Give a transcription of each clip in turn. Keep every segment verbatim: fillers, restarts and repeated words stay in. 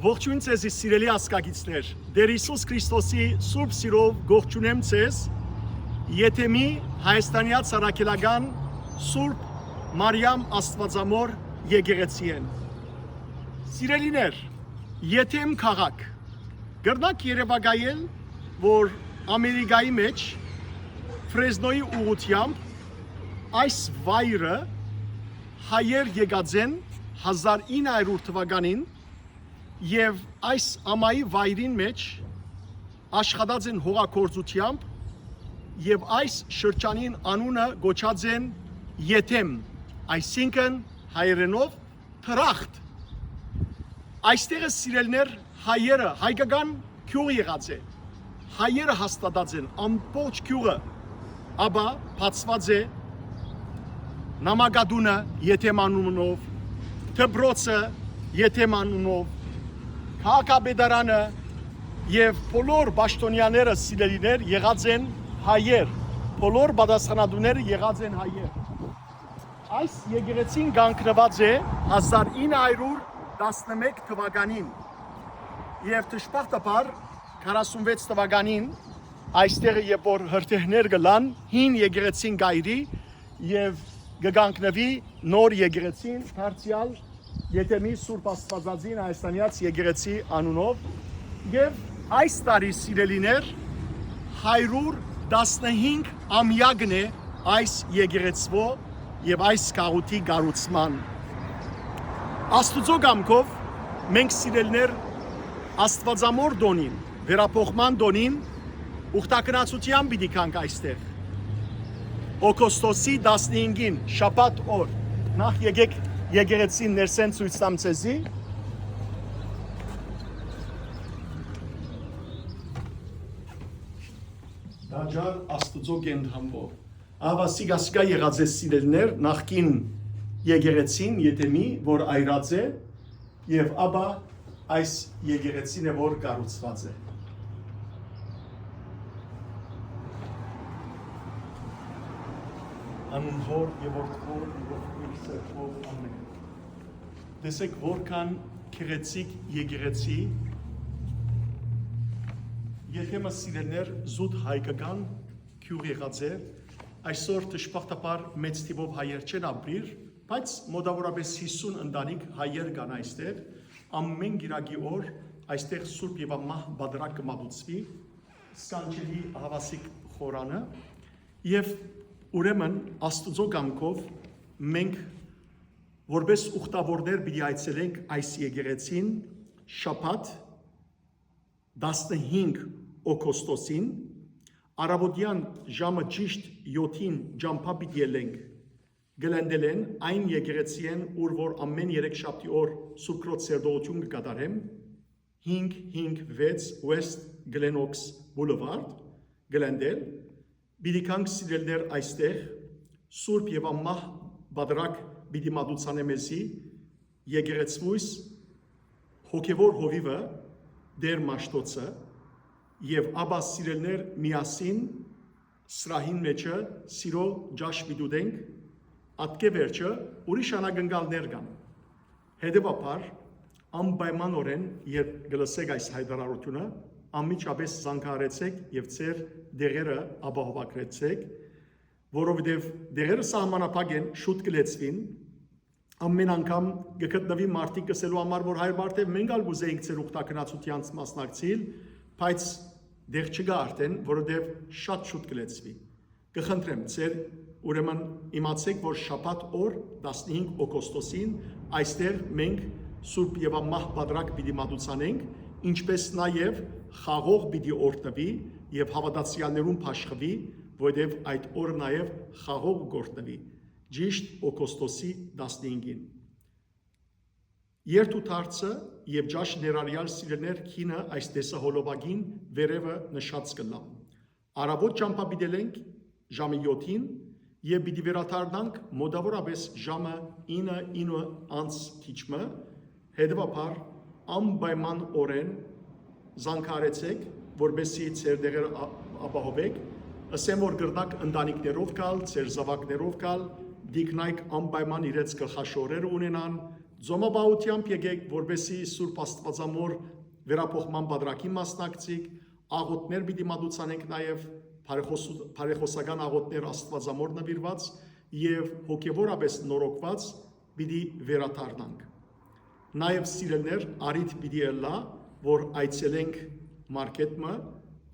Ողջույն ձեզի, սիրելի ազգակիցներ։ Տեր Յիսուս Քրիստոսի սուրբ սիրով կողջունեմ ձեզ Եթեմի հայաստանեաց առաքելական Սուրբ Մարիամ Աստուածամոր եկեղեցիէն։ Սիրելիներ, Եթեմ քաղաք, կրնաք երեւակայել, որ Ամերիկայի մէջ Ֆրեզնոյի ուղղութեամբ այս վայրը հայեր եկած են հազար ինը հարիւր թուականին եւ այս ամայի վայրին մէջ աշխատած են հողագործութեամբ եւ այս շրջանին անունը կոչած են Եթեմ, այսինքն հայերէնով թրախտ։ Այստեղը, սիրելիներ, հայերը, հայկական գիւղ եղած է։ Հայերը հաստատած են ամբողջ գիւղը, ապա բացուած է նամակատունը Եթեմ անունով, դպրոցը Եթեմ անունով, քաղաքապետարանը եւ բոլոր պաշտոնյաները, սիրելիներ, եղած են հայեր, բոլոր պատասխանատուները եղած են հայեր։ Այս եկեղեցին կանգնուած է հազար ինը հարիւր տասնմէկ թուականին եւ դժբախտաբար քառասունվեց թուականին այստեղը, երբ որ հրդեհներ կ'ըլլան, հին եկեղեցին կ'այրի եւ կը կանգնուի նոր եկեղեցին, դարձեալ Եթեմի Սուրբ Աստուածածին Հայաստանեաց եկեղեցի անունով։ Եւ այս տարի, սիրելիներ, հարիւր տասնհինգ ամեակն է այս եկեղեցւոյ եւ այս գաղութի կառուցման։ Աստուծոյ կամքով մենք, սիրելիներ, Աստուածամոր տօնին, վերափոխման տօնին ուխտագնացութեան պիտի գանք այստեղ։ Օգոստոսի տասնհինգին, շաբաթ օր, նախ եկեք եկեղեցին ներսէն ցոյց տամ ձեզի։ Տաճար Աստուծոյ կենդանուոյ։ Ահա սիկա, սիկա եղած է, սիրելիներ, նախկին եկեղեցին Եթեմի, որ այրած է, եւ ապա այս եկեղեցին է, որ կառուցուած է։ Անուն Հօր եւ Որդւոյ եւ Ողբոյր Սրբոյ, ամէն։ Տեսեք, որքան գեղեցիկ եկեղեցի, Եթեմը, սիրելիներ, զուտ հայկական գիւղ եղած է։ Այսօր դժբախտաբար մեծ թիւով հայեր չեն ապրիր, բայց մօտաւորապէս յիսուն ընտանիք հայեր կան այստեղ։ Ամէն կիրակի օր այստեղ Սուրբ եւ Անմահ Պատարագ կը մատուցուի, սքանչելի Ահաւասիկ խորանը, եւ ուրեմն Աստուծոյ կամքով մենք որպէս ուխտաւորներ պիտի այցելենք այս եկեղեցին շաբաթ, տասնհինգ օգոստոսին, առաւօտեան ժամը ճիշտ եօթին ճամբայ պիտի ելենք Գլենդելէն, այն եկեղեցիէն, ուր որ ամէն երեքշաբթի օր Սուրբ Քրոց սերտողութիւն կը կատարեմ, հինգ հինգ վեց West Glen Oaks Boulevard, Գլենդել, պիտի գանք, սիրելիներ, այստեղ, Սուրբ եւ Անմահ Պատարագ պիտի մատուցանէ մեզի եկեղեցւոյս հոգեւոր հովիւը, Տեր Մաշտոցը, եւ ապա, սիրելիներ, միասին սրահին մէջը սիրոյ ճաշ պիտի ուտենք, ատկէ վերջը ուրիշ անակնկալներ կան։ Հետեւաբար, անպայմանօրէն, երբ կը լսեք այս յայտարարութիւնը, անմիջապէս զանգահարեցէք եւ ձեր դեղերը ապահովագրեցէք, որովհետեւ դեղերը սահմանափակ են, շուտ կը լեցուին։ Ամէն անգամ կը գտնուի մարդիկ կ'ըսելու համար, որ հայր Բարթեւ, մենք ալ կ'ուզէինք ձեր ուխտագնացութեանց մասնակցիլ, բայց դեղ չկայ արդէն, որովհետեւ շատ շուտ կը լեցուի։ Կը խնդրեմ ձեր, ուրեմն, իմացէք, որ շաբաթ օր, տասնհինգ օգոստոսին, այստեղ մենք Սուրբ եւ Անմահ Պատարագ պիտի մատուցանենք, ինչպէս նաեւ խաղող պիտի օրհնուի եւ հաւատացեալներուն բաշխուի, որովհետեւ այդ օրը նաեւ խաղող կ'օրհնուի, ճիշտ օգոստոսի տասնհինգին։ Երթուդարձը եւ ճաշ ներառեալ, սիրելիներ, կինը այս տեսահոլովակին վերեւը նշած կ'ըլլայ։ Առաւօտ ճամբայ պիտի ելենք ժամը եօթին եւ պիտի վերադառնանք մօտաւորապէս ժամը ինը, ինը անց քիչ մը, հետեւաբար անպայմանօրէն զանգահարեցէք, որպեսզի ձեր տեղերը ա-, ապահովէք, ըսեմ որ կրնաք ընտանիքներով գալ, ձեր զաւակներով գալ, տիկնայք անպայման իրենց գլխաշորերը ունենան, Ծոմապահութեամբ եկէք, որպեսզի Սուրբ Աստուածամոր վերափոխման պատրակին մասնակցիք, աղօթքներ պիտի մատուցանենք նաև, բարեխոսու-, բարեխոսական աղօթքներ Աստուածամոր նվիրված եւ հոգեւորապէս նորոգված պիտի վերադառնանք։ Նաև, սիրելիներ, առիթ պիտի ըլլայ, որ այցելենք մարքեթ մը,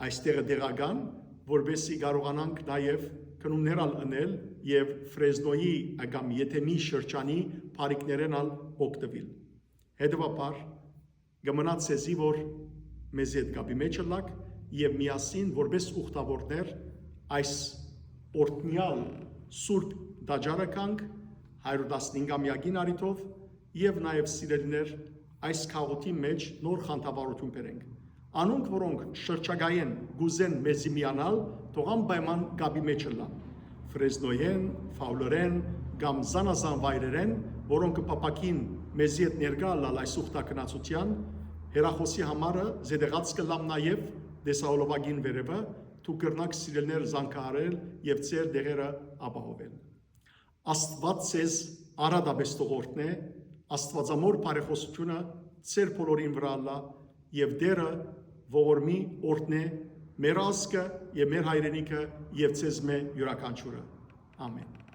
այստեղը տեղական, որպեսզի կարողանանք նաև գնումներ ալ ընել եւ Ֆրեզնոյի կամ Եթեմի շրջանի բարիքներէն ալ օգտվել։ Հետեւաբար, կը մնայ ձեզի, որ մեզի հետ կապի մէջ ըլլաք եւ միասին, որպէս ուխտաւորներ, այս օրհնեալ սուրբ տաճարը գանք, հարիւր տասնհինգամեակին առիթով, եւ նաեւ, սիրելիներ, այս գաղութի մէջ նոր խանդավառութիւն բերենք։ Անոնք, որոնք շրջագայեն կ'ուզեն մեզի միանալ, թող անպայման կապի մէջ ըլլան։ Ֆրեզնոյէն, Ֆաուլերէն կամ զանազան վայրերէն, որոնք կը փափաքին մեզի հետ ներկայ ըլլալ այս ուխտագնացութեան, հեռախօսի համարը զետեղած կ'ըլլամ նաեւ տեսահոլովակին վերեւը, դուք կրնաք, սիրելիներ, զանգահարել եւ ձեր տեղերը ապահովել։ Աստուած ձեզ արատապէս թող օրհնէ, Աստուածամոր բարեխոսութիւնը ձեր բոլորին վրայ ըլլայ եւ Տէրը ողորմի օրհնէ մեր ազգը եւ մեր հայրենիքը եւ ձեզմէ իւրաքանչիւրը։ Ամէն։